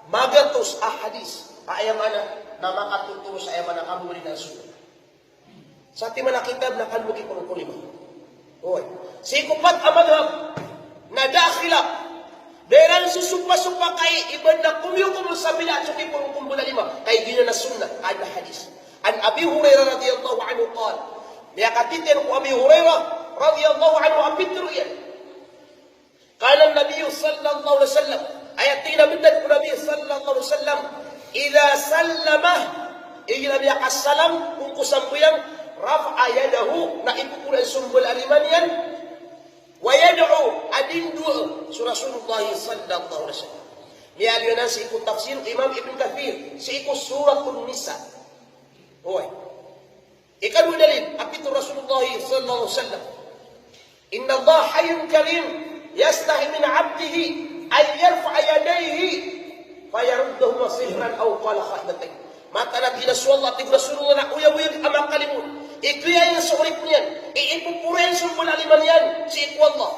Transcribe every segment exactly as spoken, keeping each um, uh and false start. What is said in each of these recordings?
Magatos a hadis a aya maana na makatotoro sa aya maana a kababaloy na sunnah. Sa timan a kitab na kano ki polo ko lima. Oway. Sii ko pat a madhab na da a khilaf. Da iran sosopasopa kai iban na komiyokom sa bid'ah so ki polo ko mbala lima. Kai giyanan na sunnah, ka adn a hadis. An Abi Hurairah radhiyallahu anhu qal. Miyakatitn ko Abi Hurairah radhiyallahu anhu a pitharo iyan. Qala an-Nabi sallallahu alaihi wasallam, aya tig iyan a btad ko Nabi sallallahu alaihi wasallam, "Idha sallama," igira miyakasalam ko, ko sambayang, "rafa'a yadahu," na ipoporo iyan so mbala a lima niyan, "wa yad'u," a di ndoa so Rasulullah sallallahu alaihi wasallam. Miyaaloy anan sii ko tafsir Imam Ibn Kathir, sii ko Suratun Nisa. Oway. Ikadowa a dalil a pitharo o Rasulullah sallallahu alaihi wasallam, "Innallaha hayyun karim, yastahi min abdihi an yarfa'a yadayhi fayaruddahuma sifran aw qala kha'ibatayn." Mataan a tig iyan a so Allah, tig o Rasulullah, na oyagoyag a makalimo. Ikaya iyan so oripn iyan, ipoporo iyan so mbala a lima niyan sii ko Allah.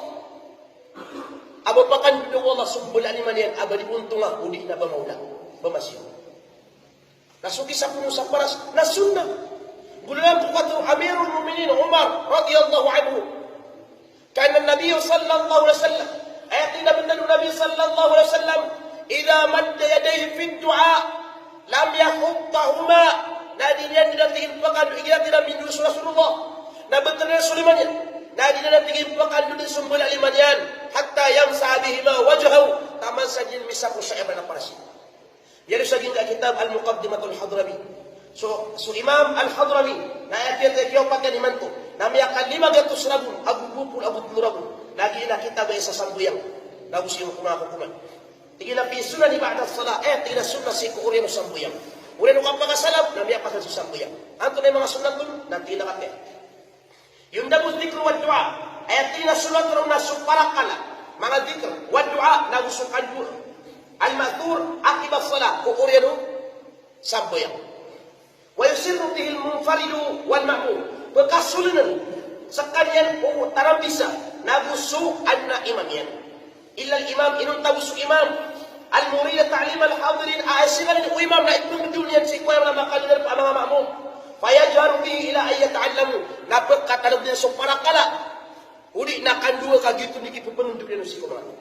A ba pakandoon o Allah so mbala a lima niyan a ba di bontonga odi na ba mawla, ba masiyo. Na so kisapoon sa paras na sunnah. Golalan ko katharo o Amirul Mu'minin Umar radhiyallahu anhu. Kana an-Nabi sallallahu alaihi wasallam, aya tig iyan a btad o Nabi sallallahu alaihi wasallam, "Idha madda yadayhi fid du'a, lam yahuttahuma," na di niyan, di niyan tig iyan pakandoon, igira tig iyan a mindoa so Rasulullah, na btad iyan so lima niyan, na di niyan tig iyan pakandoon so mbala a lima niyan, "hatta yamsaha bihima wajhahu," taman sa di niyan misapo sa aya maana a paras iyan. Miyaaloy sa giyangkai a kitab Al-Muqaddimatul Hadrami. So, so Imam Al-Hadrami, na aya kiya-, kiyaopat iyan imanto, na miyakalima gatos ragon ago dowa polo ago tlo ragon. Na giya na kitab a isa sambayang. Na go sii ko manga kokoman. Tig iyan a fi sunani ba'da salah, eh, tig iyan a sunnah sii ko oriyan o sambayang. Oriyan o kapakasalam, na miyapasan so sambayang. Antonaa i manga sunnat on, na tig iyan a katii. Yundabu dhikru wad du'a. Aya tig iyan a sunnat roo na so parakala, manga dhikr, wad du'a, na go so kandoa. Al-ma'thur aqiba salah, ko oriyan o sambayang. Wa yusirru bihil munfaridu wal ma'mum. Pkasolnn skaniyan o tarambisa, na go so adn a imam iyan. Illa al-imam, inonta bo so imam. Al-murid ta'lim al-hadirin, a aya singanin o imam na ipmbdoon iyan sii ko aya maana a makadengar a manga ma'mum. Fayajharu bihi ila an yata'allamu. Na pkatadmn iyan so parakala odi na kandoa ka giyoto i kipphangndao iyan sii ko manga.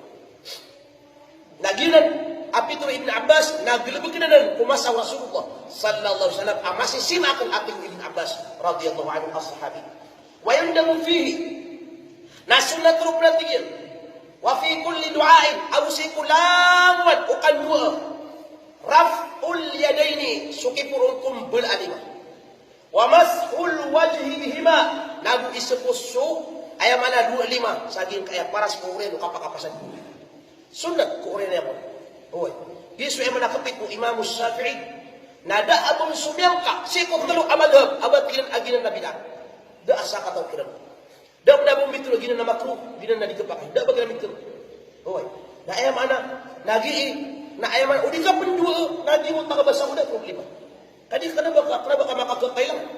Na giyanan a pitharo o Ibn Abbas, na galbkn anan ko masa o Rasulullah sallallahu alaihi wasallam, a masisima akn a tig o Ibn Abbas radhiyallahu anhu, as-sahabi. Wa yundabu fihi. Na sunnat roo pn a tig iyan. Wa fi kulli du'ain, ago sii ko langowan o kandoa. Raf'ul yadaini, so kiporoon ko mbala a lima. Wa mashul wajhi bihima, na go ispo so, aya maana a dowa a lima, sa giyangkai a paras ko oriyan o kapakapasan. Sunnat ko oriyan iyan. Oway. Giya so aya maana a kapit o Imam Shafi'i. Na da a ba on so miyangka sii ko tlo a madhab a ba kiran a giyanan na bid'ah. Da a sakataw kiran. Da a ba on mitharo a giyanan na makruh, giyanan na di kapakay. Da a ba kiran mitharo. Oway. Na aya maana, na gii, na aya maana, o di ka pndoa, na di mo takabasa, o da a problema. Ka di, kna ba ka, kna ba ka makakailangan.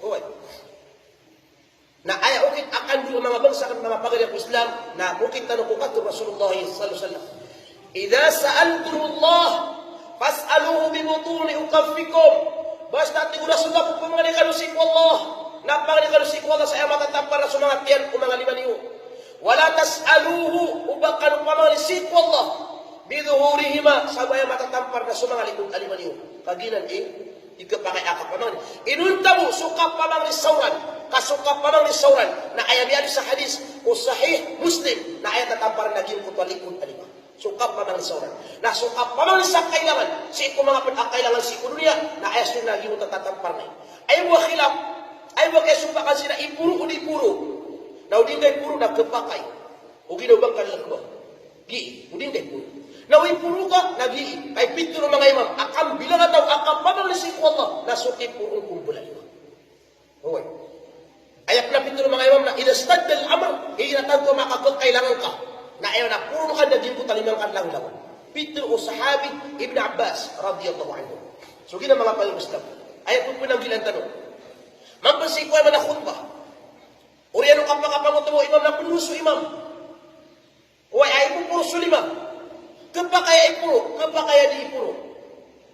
Oway. Na aya okit a kandoa o manga bangsa akn, manga pagari ko Islam, na okit tano ko katharo o Rasulullah sallallahu alaihi wasallam. "Idha sa'altumullaha fas'aluhu bibutuni akuffikum." Basta tig o Rasulullah, ko pamangni kano sii ko Allah, na pamangni kano sii ko Allah sa aya matatampar na so manga tiyan o manga lima niyo. "Wa la tas'aluhu," oba kano pamangni sii ko Allah, "bidhuhurihima," sa aya matatampar na so manga likod a lima niyo. Ka giyanan i, di kapakay a kapamangni. Inonta bo so kapamangni sa oran, ka so kapamangni sa oran na aya miyaaloy sa hadis ko Sahih Muslim, na aya tatampar na giyangkoto a likod a lima. So kapamangni sa oran. Na so kapamangni sa kailangan, sii ko manga pd a kailangan sii ko doniya, na aya so na giyangkoto a tatampar na. Aya bo a khilaf, aya bo a kasopakan sii na iporo o di poro. Na o di ngka iporo na kapakay. Ogaid na o ba ngka lkba. Gii, o di ngka iporo. Na o iporo ka, na gii. Ka aya pitharo o manga imam a kambilangataw a kapamangni sii ko Allah na so kiporoon ko mbala a lima. Oway. Aya pn a pitharo o manga imam na idha ishtadda al-amr, igira tanto a makakailangan ka. Na aya na poroon ka na giyangkoto a lima ngka langolangon. Pitharo o sahabi Ibn Abbas radhiyallahu anhu. So giyanan manga pagari ko Islam. Aya pn a pnanggilaan tano. Mambo sii ko aya maana a khutbah. Oriyan o kapakapangotoma o imam na pndoa so imam. Oway, aya ipoporo so lima. Khapakay a iporo, khapakay a di iporo.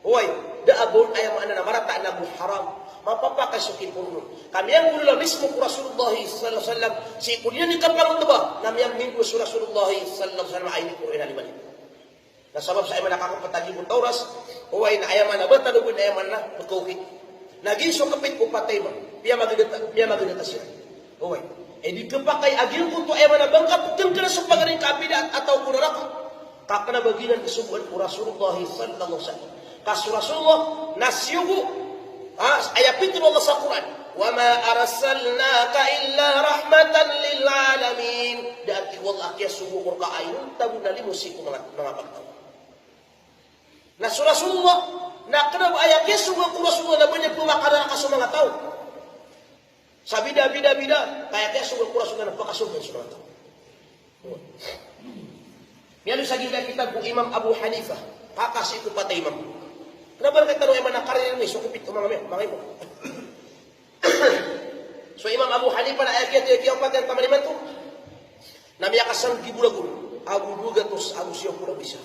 Oway, da a ba on, aya maana na marata na go haram. Mapapakay so kiporo on. Ka miyanggolawla mismo ko Rasulullah sallallahu alaihi wasallam, sii ko di niyan kapangotba, na miyanggolawla so Rasulullah sallallahu alaihi wasallam a iniporo iyan a lima libo. Na sabap sa aya maana na kakapatagi ko tawras, oway na aya maana na ba tano bo na aya maana na pekaokit. Na giya so kapit ko patay ma, piyamagedata, piyamagedata siran. Oway. E di khapakay a giyangkoto aya maana na ba ngka pekengkena so pagari ngka a bid'ah atawa ko naraka. Ka kena ba giyanan i sogoan o Rasulullah sallallahu alaihi wasallam. Ka so Rasulullah na siyogo, ha, aya pitharo o Allah sa Qur'an, "Wa ma arsalnaka illa rahmatan lil alamin." Da a tig o Allah a kiyasogo ko rka a inonta bo na limo sii ko manga, manga pagtaw. Na so Rasulullah, na kena ba aya kiyasogo ko Rasulullah na ba niyan pemakanaraka so manga taw. Sa bida, bida, bida, ka aya kiyasogo ko Rasulullah na pakasogo so manga taw. Miyaaloy sa giyangkai a kitab o Imam Abu Hanifa, ka sii ko patay imam. Kena ba rektano aya maana na kaririyan iyan so kapit o manga mi-, manga imam. So Imam Abu Hanifa na aya kiya-, kiyaopatan iyan taman imanto na miyakasanggibo ragon ago dowa gatos ago siyaw polo ago isa.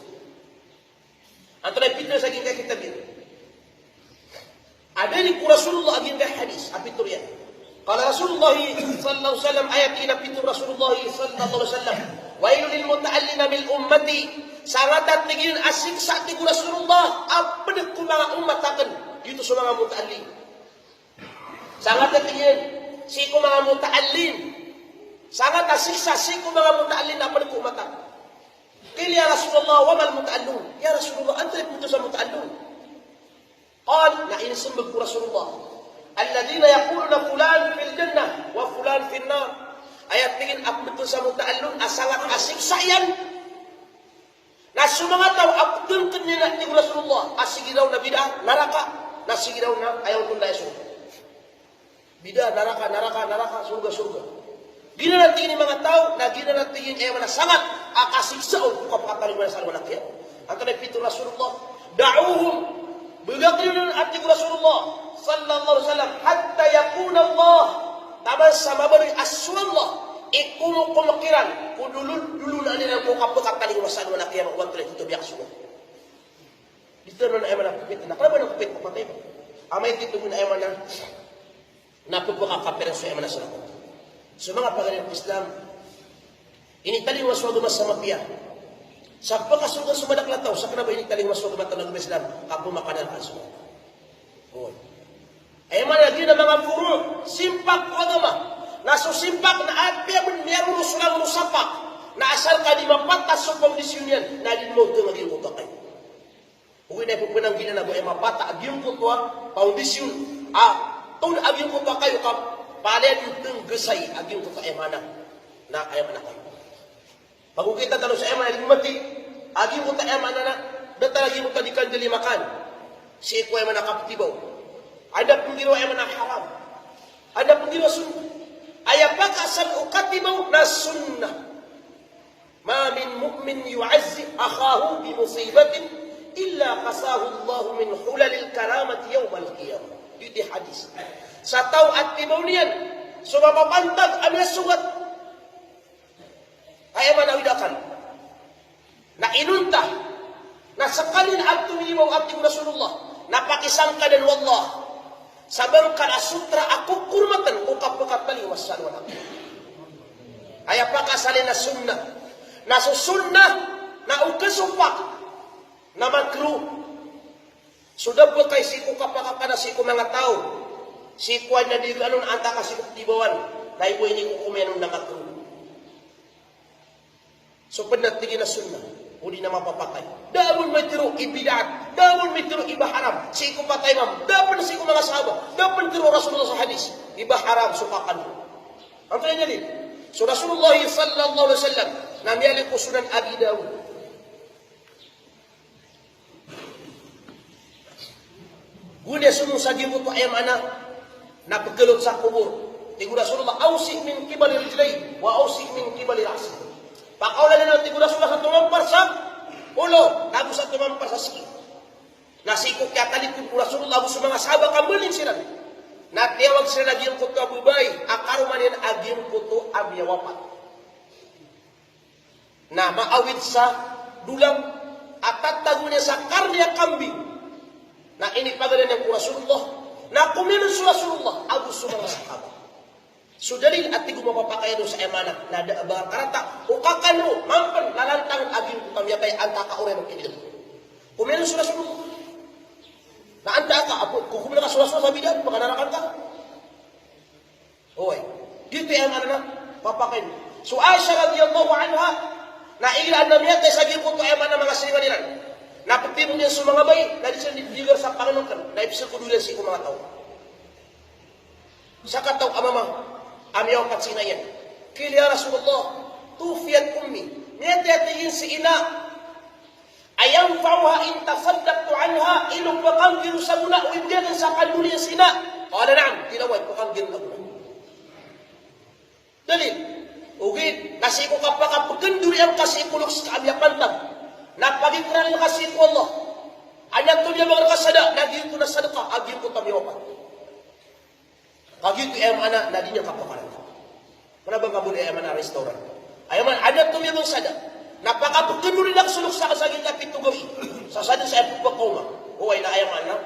Antonaa i pitharo sa giyangkai a kitab iyan? Adn ko Rasulullah a giyangkai a hadis a pitharo iyan. Qala Rasulullah sallallahu alaihi wasallam, aya tig iyan a pitharo o Rasulullah sallallahu alaihi wasallam, "Wailul lil muta'allina min ummati." Sangat a tig iyan a siksa, tig o Rasulullah, a pd ko manga ummat akn, giyoto so manga muta'allin. Sangat a tig iyan, sii ko manga muta'allin. Sangat a siksa sii ko manga muta'allin a pd ko ummat akn. Qila ya Rasulullah, wa mal muta'allun? Ya Rasulullah, antaa i pitharo sa muta'allun? Qal, na inismbag ko Rasulullah, "Alladhina yaquluna fulan fil jannah wa fulan fin nar." Aya tig iyan a pitharo sa muta'allun a sangat a siksa iyan na so manga taw a pekengken iyan a tig o Rasulullah a sige raw na bida, naraka, na sige raw na aya ontonda iyan sorga. Bida, naraka, naraka, naraka, sorga, sorga. Giyanan a tig iyan i manga taw, na giyanan a tig iyan i aya maana na sangat a kasiksa on ko kapakatalingoma sa alongan a kiyama. Antonaa i pitharo o Rasulullah? Da'uhum. Bagaken iyo dn a tig o Rasulullah sallallahu alaihi wasallam, hatta yaqula Allah. Taman sa mabaloy a so Allah i komokom kiran ko dolon, dolon iran ko kapakatalingoma sa alongan a kiyama, oway, antonaa i tito a biyakasogo. Di tano na aya maana na pepit, na kena ba na pepit ko patay. Amay tito bo na aya maana na pepakakapiran so aya maana na sarakot. So manga pagari ko Islam, initalingoma so agama sa mapiya. Sa pekasogo so madakl a taw, sa kena ba initalingoma so agama tano a agama Islam, ka pemakanaraka so manga taw. Oway. Aya maana na giya na manga furu', simpak ko agama. Na so simpak na apiya bo miyaroro so langon o sapak, na asal ka di mapatas so pondisyon iyan, na di maoteng a giyangkoto a kayo. Ogaid na ipepenanggilaan a ba aya mapatas a giyangkoto a pondisyon, a, toon a giyangkoto a kayo ka palaya di tenggesay a giyangkoto a aya maana na, aya maana kayo. Pagokitan tano sa aya maana na di mati a giyangkoto a aya maana na datar a giyangkoto a di kandalimakan sii ko aya maana na kapetibaw. Anda penggiraw aya maana na haram. Anda penggiraw sunnah. Aya pakaasal o katibaw na sunnah. Ma min mu'min yu'azzi akhahu bi musibatin illa kasahu Allahu min hulalil karamati yawmal qiyamah. Giyoto i hadis. Sa taw a tibaw niyan so mapapantag a miyasogat. Aya maana na awid a akal. Na inonta, na sekali na antonaa i tibaw a tig o Rasulullah, na pakisangkadan o Allah sa bangkal a sotra a kokormatan ko kapekatalingoma sa alongan a kiyama. Aya pakaasal iyan na sunnah. Na so sunnah na o kesopak na makruh. So da pekay sii ko kapakakana sii ko manga taw, sii ko adn a di ganon antaa ka sii ko tibawan, na ibo ini ko komenon na makruh. So ped na tig iyan a sunnah, odi na mapapakay. Da a bo mitero i bid'ah, da a bo mitero i ba haram sii ko patay imam, da pen sii ko manga sahaba, da pen tero o Rasulullah sa hadis i ba haram so kakan. Antonaa i dalil? So Rasulullah sallallahu alaihi wasallam na miyaaloy ko Sunan Abi Dawud. Gowani a somong sa giyangkoto a aya maana na pekelot sa kobor. Tig o Rasulullah, "Awsi' min qibali rijlayhi, wa awsi' min qibali ra'sihi." Pakaolalan, tig o Rasulullah, sa tomampar sa olo, nago sa tomampar sa siki. Na sii ko kiyatalikod o Rasulullah ago so manga sahaba ka mbaling siran, na tiyawag siran a giyangkoto a babay a karoma niyan a giyangkoto a miyawapat. Na maawid sa dolang, a tatago niyan sa karni a kambing. Na inipaganay niyan ko Rasulullah. Na komiyanon so Rasulullah ago so manga sahaba. So dalil a tig o mapapakay ron sa aya maana na da a ba karata o kakan ron mampan na lantangan a giyangkoto a miyatay antaa ka oriyan o kinilem. Komiyanon so Rasulullah. Na antaa ka, apo, kokomen ka so Rasulullah sa bida, pakanarakan ka. Oway. Giyoto i aya maana na papakayn. So Aisha radhiyallahu anha, na igira adn a miyatay sa giyangkoto aya maana manga siringan iran. Na ptimo niyan so manga bai, na di siran di, di gar sa pangnngkn, na ipsrkod iran sii ko manga taw. Sakataw a mama a miyawapat si ina iyan. Qila, "Ya Rasulullah, tuwfiyat ummi." Miyatay a tig iyan si ina. Ayanfa'uha in tasaddaqtu anha, ino pkanggiro sa gona o ibgay akn sa kandori iyan si ina? Qala na'am, tilawa, pkanggiro na gona. Dalil, ogaid na sii ko kapakapkndori angka sii ko loks ka a miyapantag na pagikraan ka sii ko Allah. Adn a miyabagr ka sa da, na giyoto na sadka a giyangkoto a miyawapat. Kagiya aya maana na di niyan kapakalan. Kna ba nga bo di aya maana restaurant. Aya maana, adn a tomiyabang sa da na pakapkndori na so loks akn sa giyangkai a pito gawii. Sa sadn sa aya pphakaoma. Oway, na aya maana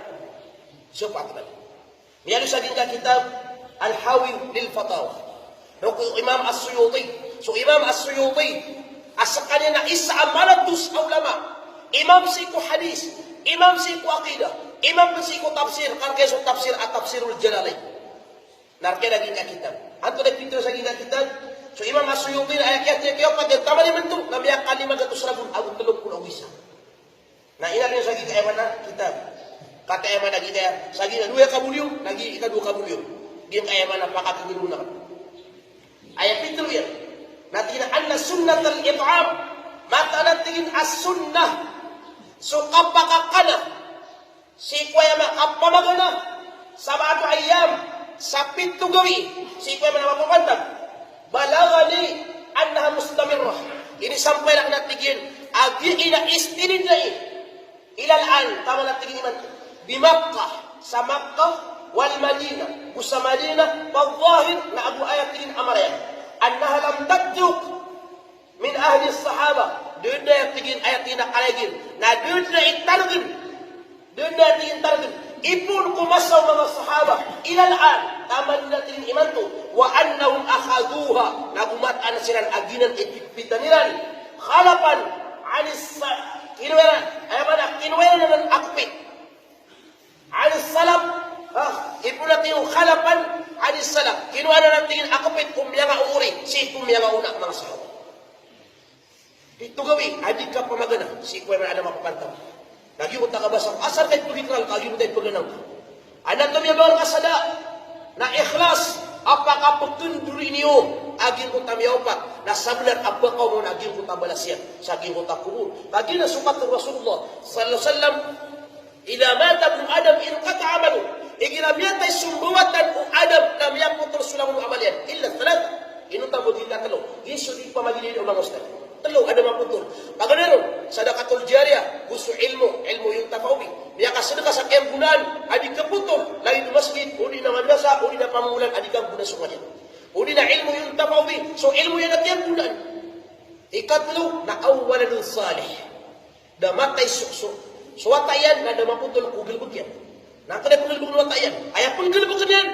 so patngan. Miyaaloy sa giyangkai a kitab Al-Hawi lil Fatawa. Roo ko Imam As-Suyuti. So Imam As-Suyuti a skaniyan na isa a mala dos a ulama. Imam sii ko hadith, imam sii ko aqidah, imam sii ko tafsir, ka rkaiyan so tafsir a Tafsirul Jalalain. Na rkaiyan a giyangkai a kitab. Antonaa i pitharo sa giyangkai a kitab? So Imam As-Suyuti na aya kiyathiya kiyawapat iyan taman imanto na miyakalima gatos ragon ago tlo polo ago isa. Na inaloy sa giyangkai a aya maana kitab. Katii aya maana giyangkai a, sa giyangkai a dowa ka volume, na giyangkai a ikadowa ka volume. Giyangkai a aya maana pakatindg on na Aya pitharo iyan na tig iyan a anna sunnatal it'am, mataan a tig iyan a sunnah so kapakakana sii ko aya maana kapamagana, sab'atu ayyam, sa pito gawii, sii ko aya maana mapapantag. Balaghani annaha mustamirrah. Inisampay rakn a tig iyan a giya ini a istinid na i Ilal an, taman a tig iyan imanto. Bi Makkah, sa Makkah, wal Madinah, go sa Madinah, fadh dhahir, na ago aya tig iyan a marayag. Annaha lam tatruk min ahli sahaba. Da dn a aya tig iyan, aya tig iyan a kalagid. Na da dn a itargn. Da dn a aya tig iyan targn. Ipoon ko masa o manga sahaba. Ilal an, taman a tig iyan imanto. Wa annahum akhadhuha. Na go mataan siran a giyanan i pipita iran. Khalafan anis sa-, kinowa iran, aya maana, kinowa iran anan a kpit. Anis salaf, ha, ipoon a tig iyan khalafan anis salaf. Kinowa iran a tig iyan a kpit o miyanga o ori sii ko miyanga ona a manga sahaba. Pito gawii a di kapamagana sii ko aya maana a da mapapantag. Na giyoto a kabasa, asar ka ipagikra ngka, giyoto a ipagana ngka. Adn a tomiyabang ka sa da na ikhlas a pakapkndori niyo a giyangkoto a miyawapat, na sabnar a pakaoma on a giyangkoto a balas iyan sa giyangkoto a kobor. Kagiya na so katharo o Rasulullah sallallahu alaihi wasallam, idha mata ibnu Adam inqata'a amaluh. Igira miyatay so mbawatan o Adam na miyapotol so langon o amal iyan. Illa thalatha. Inonta bo giya tlo. Giya so di pamagilid o manga ustadh. Tlo a da mapotol. Paganay ron, sadaqatul jariyah, go so ilmu, ilmu yuntafa'u bih. Miyakasadka sa kiyanggonaan a di kapotol, lagid o masjid, odi na madrasa, odi na pamomolan a di kagogonaan so kaniyan. Odi na ilmu yuntafa'u bih, so ilmu iyan a kiyanggonaan. Ikatlo na aw waladun salih. Da matay so, so, so wata iyan na da mapotol ko galbk iyan. Na kna pnggalbkn o wata iyan. Aya pnggalbkn iyan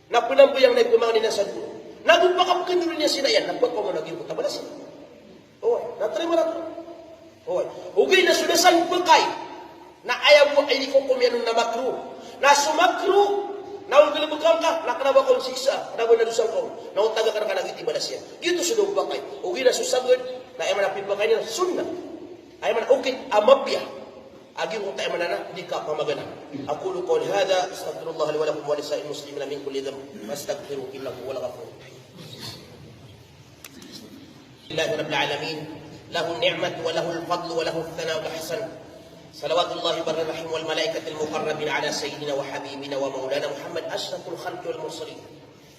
na pnambayang na ipmangni na sa dowa. Na go pakapkndori niyan si ina iyan, na pakaoma on a giyangkoto a balas iyan. Oway, na tarimaan. Oway. Ogaid na so da san pkay na aya bo a inikokom iyan on na makruh. Na so makruh na o galbkn ka, na kna ba ka on siksa, kna ba on a dosa ngka on. Na o taga ka rka na giyoto i balas iyan. Giyoto so da o pkay. Ogaid na so sagad na aya maana a pipakay niyan sunnah. Aya maana okit a mapiya. A giyangkoto aya maana na di kapamagana. Aqulu qawli hadha, astaghfirullaha li wa lakum wa lisa'iril muslimina min kulli dhanb, fastaghfiruhu innahu huwal ghafurur rahim. Alhamdulillahi rabbil alamin, lahun ni'matu wa lahul fadlu wa lahus sana'ul hasan. Salawatullahi barrin rahim wal malaikatil muqarrabin ala sayyidina wa habibina wa maulana Muhammad ashrafil khalqi wal mursalin.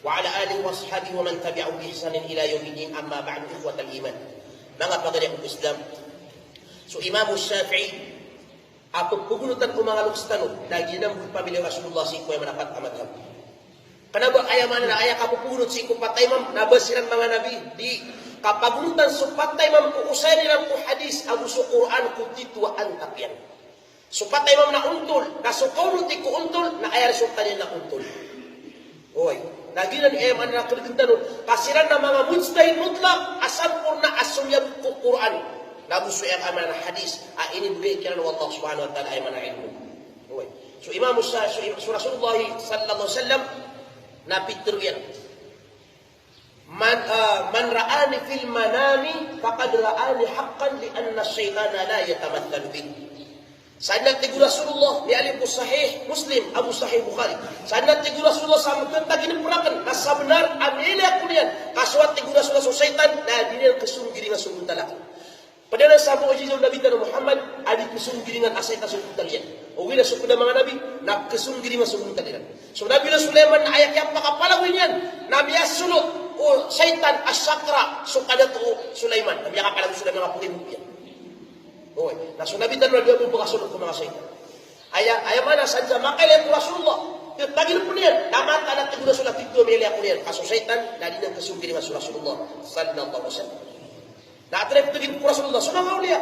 Wa ala alihi wa ashabihi wa man tabi'ahum bi ihsanin ila yaumiddin, amma ba'du, ikhwatal iman. Manga pagari akn ko Islam. So Imam Shafi'i a pphagolotan o manga loks tano na giyanan bo i pamilya o Rasulullah sii ko aya maana a pat a madhab. Kna ba aya maana na aya kapphagolot sii ko pat a imam na ba siran manga nabi, di, Kapagonotan so pat a imam ko osayan iran ko hadis ago so Qur'an ko tito a antap iyan. So pat a imam na ontol, na so kaonoti ko ontol, na aya resulta niyan na ontol. Oy, na giyanan i aya maana na kelegan tano, ka siran na manga mujtahid mutlaq a samporna a somiyabot ko Qur'an, na go so aya maana na hadis a inibegay kiran o Allah subhanahu wa ta'ala, aya maana na ilmo. Oy. So Imam Sa-, so, so Rasulullah sallallahu alaihi wasallam na pitharo iyan. Man, ah, man ra'ani fil manami faqad ra'ani haqqan li anna ash-shaytana la yatamathalu bi. Sadn a tig o Rasulullah, miyaaloy ko Sahih Muslim ago Sahih Bukhari. Sadn a tig o Rasulullah sa mktaginp rakn na sabnar a miyailay ako niyan. Ka so a tig o Rasulullah so shaytan na di niyan ksonggiringan so gontal akn. Pd anan sa mu'jiza o Nabi tano Muhammad a di ksonggiringan a shaytan so gontal iyan. Ogaid na so pd a manga nabi na ksonggiringan so gontal iran. So Nabi Sulaiman na aya kiyapakapalagoy niyan na miyasolot o shaytan a shakra so kadato o Sulaiman. Na miyakapalagoy so da manga poti bo iyan. Oy, na so Nabi tano na di bo pakasolot ko manga shaytan. Aya, aya maana sa makailay ko Rasulullah, titaginp niyan, na mataan a tig o Rasulullah, tig o miyailay ako niyan. Ka so shaytan na di niyan ksonggiringan so Rasulullah sallallahu alaihi wasallam. Na atraik tig ko Rasulullah so manga awliya.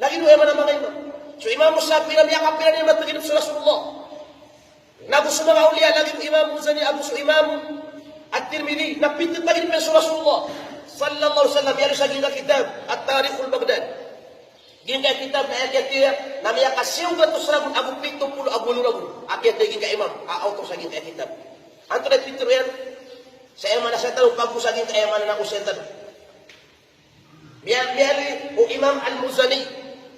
Lagid o aya maana manga imam. So Imam Shafi'i na miyakapira niyan mataginp so Rasulullah. Na go so manga awliya, lagid o Imam Muzani ago so Imam At-Tirmidhi, na pithitaginp iyan so Rasulullah sallallahu alaihi wasallam, iyan sa giyangkai a kitab At-Tarikhul Baghdad. Giyangkai a kitab na aya kiyathay iyan na miyakasiyaw gatos ragon ago pito polo ago walo ragon a kiyathay a giyangkai a imam a awtor sa giyangkai a kitab. Antonaa i pitharo iyan? Sa aya maana sa tano pagosay giyangkai a aya maana na osayan tano. Miya-, miyaaloy o Imam Al-Muzani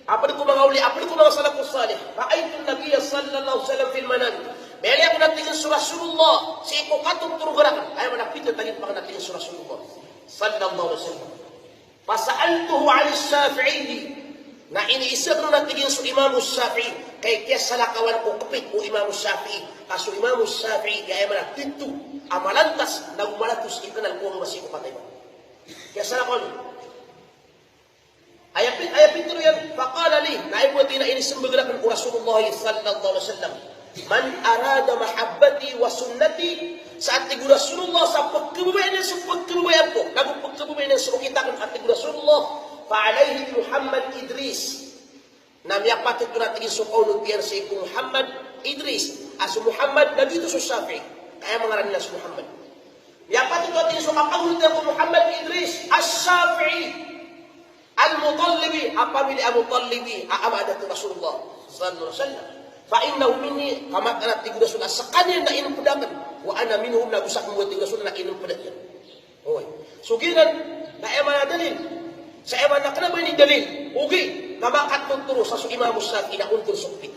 a pd ko manga awliya, a pd ko manga salafus salih. Ra'aytun Nabiyya sallallahu alaihi wasallam fil manam. Miyaaloy ako na tig iyan so Rasulullah sii ko katorog rakn. Aya maana pithitaginp akn na tig iyan so Rasulullah sallallahu alaihi wasallam. Fasa'altuhu 'anis Shafi'i. Na iniiza akn on a tig iyan so Imam Shafi'i. Kay kiyasalakawan ko kpit o Imam Shafi'i. Ka so Imam Shafi'i, aya maana tito a malantas, na go malatos i knal ko masi ko pat a imam. Kiyasalakawan. Aya pi-, aya pitharo iyan, faqala li, na aya bo a tig iyan a inismbag rakn o Rasulullah sallallahu alaihi wasallam. Man arada mahabbati wa sunnati, sa a tig o Rasulullah sa pkhababayaan iyan so pkhababayaan ko, na go pkhababayaan iyan so okit akn a tig o Rasulullah, fa alayhi bi Muhammad Idris. Na miyapatot on a tig iyan so kaonot iyan sii ko Muhammad Idris, a so Muhammad na giyoto so Shafi'i. Ka aya mangaran iyan a so Muhammad. Miyapatot on a tig iyan so kaonot iyan ko Muhammad Idris, Ash-Shafi'i. Al-Muttalibi, a pamilya a Muttalibi, a ama a dato o Rasulullah sallallahu alaihi wasallam. Fa innahu minni, ka mataan a tig o Rasul a skaniyan na inmpd akn, wa ana minhum, na go sakn bo a tig o Rasul na inmpd akn iyan. Oy. So giyanan na aya maana dalil. Sa aya maana kna ba ini dalil. Ogaid na makatotoro sa so Imam Shafi'i na ontol so kpit.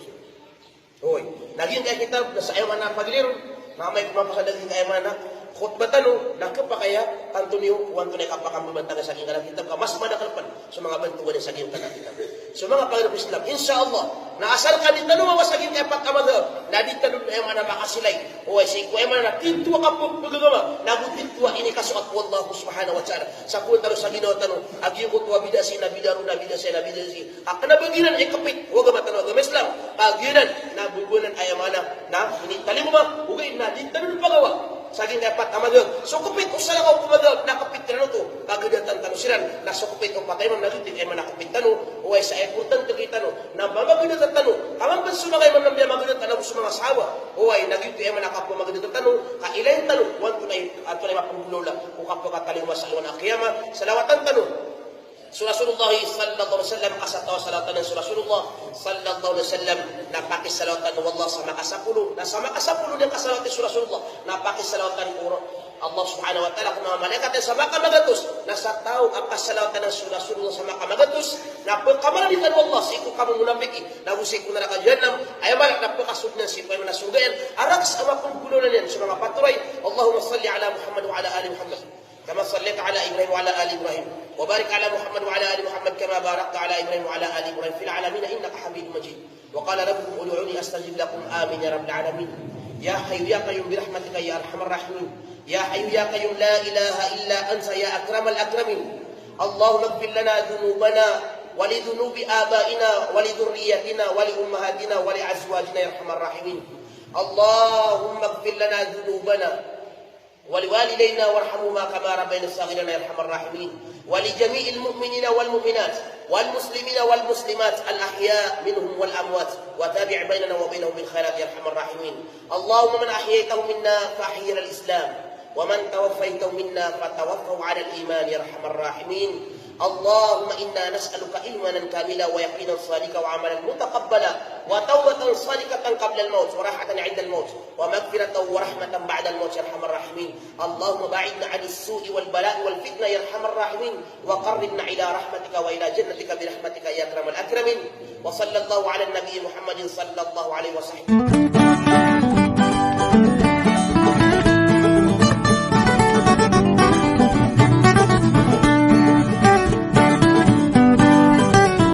Oy, na giyangkai a kitab na sa aya maana a pagilay ron, na amay ko mapasad a giyangkai a aya maana khutbah tano, na khapakay a tanto niyo o antonaa i kapakambabantang sa giyangkai a kitab, ka mas madakl pn so manga bantogan sa giyangkai a kitab. So manga pagari ko Islam, insha Allah, na asal ka di tano mabasa giyangkai a pat a madhab, na di tano aya maana makasilay. Oy, sii ko aya maana tito a kapagagama, na go tito a inikasoat o Allah subhanahu wa ta'ala. Sa ko tano sa ginawa tano a giyangkoto a bida sii, na bida ron, na bida sii, na bida sii. Ka kna ba giyanan i kpit o agama tano a agama Islam. Ka giyanan na bobonan aya maana na initalingoma, ogaid na di tano pagawa sa giyangkai a pat a madhab. So kpit o salakaw ko madhab na kpit iran oto, kagadatan tano siran. Na so kpit o pat a imam na giyoto i aya maana kpit tano. Oway, sa importante rktano na mamagadatan tano, ka mambo so manga imam na miyamagadatan ago so manga sahaba. Oway, na giyoto i aya maana kapamagadatan tano, ka ilayin tano o antonaa i, antonaa i mapnggolawla o kapakatalingoma sa alongan a qiyamah. Salawatan tano so Rasulullah sallallahu alaihi wasallam, ka sa taw a salawatan iyan so Rasulullah sallallahu alaihi wasallam na pakisalawatan o Allah sa makasapolo, na sa makasapolo niyan kasalawati so Rasulullah na pakisalawatan o Allah subhanahu wa ta'ala ko manga malaikat iyan sa makamagatos, na sa taw a kasalawatan iyan so Rasulullah sa makamagatos na pkhamarani tano o Allah sii ko kamomonapiki, na go sii ko naraka jahannam, aya maana na pkhasold iyan sii ko aya maana a sorga iyan, a rakhs a mapnggolawla niyan so manga patoray. Allahumma salli ala Muhammad wa ala ali Muhammad. كما صليت على إبراهيم وعلى آل إبراهيم، وبارك على محمد وعلى آل محمد كما باركت على إبراهيم وعلى آل إبراهيم في العالمين إنك حميد مجيد. وقال ربكم ادعوني أستجب لكم. آمين يا رب العالمين. يا حي يا قيوم برحمتك يا أرحم الراحمين. يا حي يا قيوم لا إله إلا أنت يا أكرم الأكرمين. اللهم اغفر لنا ذنوبنا ولذنوب آبائنا ولذرياتنا ولأمهاتنا ولأزواجنا يا أرحم الراحمين. اللهم اغفر لنا ذنوبنا ولوالدينا وارحمهما كما ربياني صغيرا يا أرحم الراحمين. ولجميع المؤمنين والمؤمنات والمسلمين والمسلمات الأحياء منهم والأموات. وتابع بيننا وبينهم بالخيرات يا أرحم الراحمين. اللهم من أحييته منا فأحيه على الإسلام، ومن توفيته منا فتوفه على الإيمان يا أرحم الراحمين. اللهم إنا نسألك إيمانا كاملا ويقينا صادقا وعملا متقبلا وتوبة صادقة قبل الموت وراحة عند الموت ومغفرة ورحمة بعد الموت يا أرحم الراحمين. اللهم باعدنا عن السوء والبلاء والفتنة يا أرحم الراحمين، وقربنا إلى رحمتك وإلى جنتك برحمتك يا أكرم الأكرمين. وصلى الله على النبي محمد صلى الله عليه وسلم.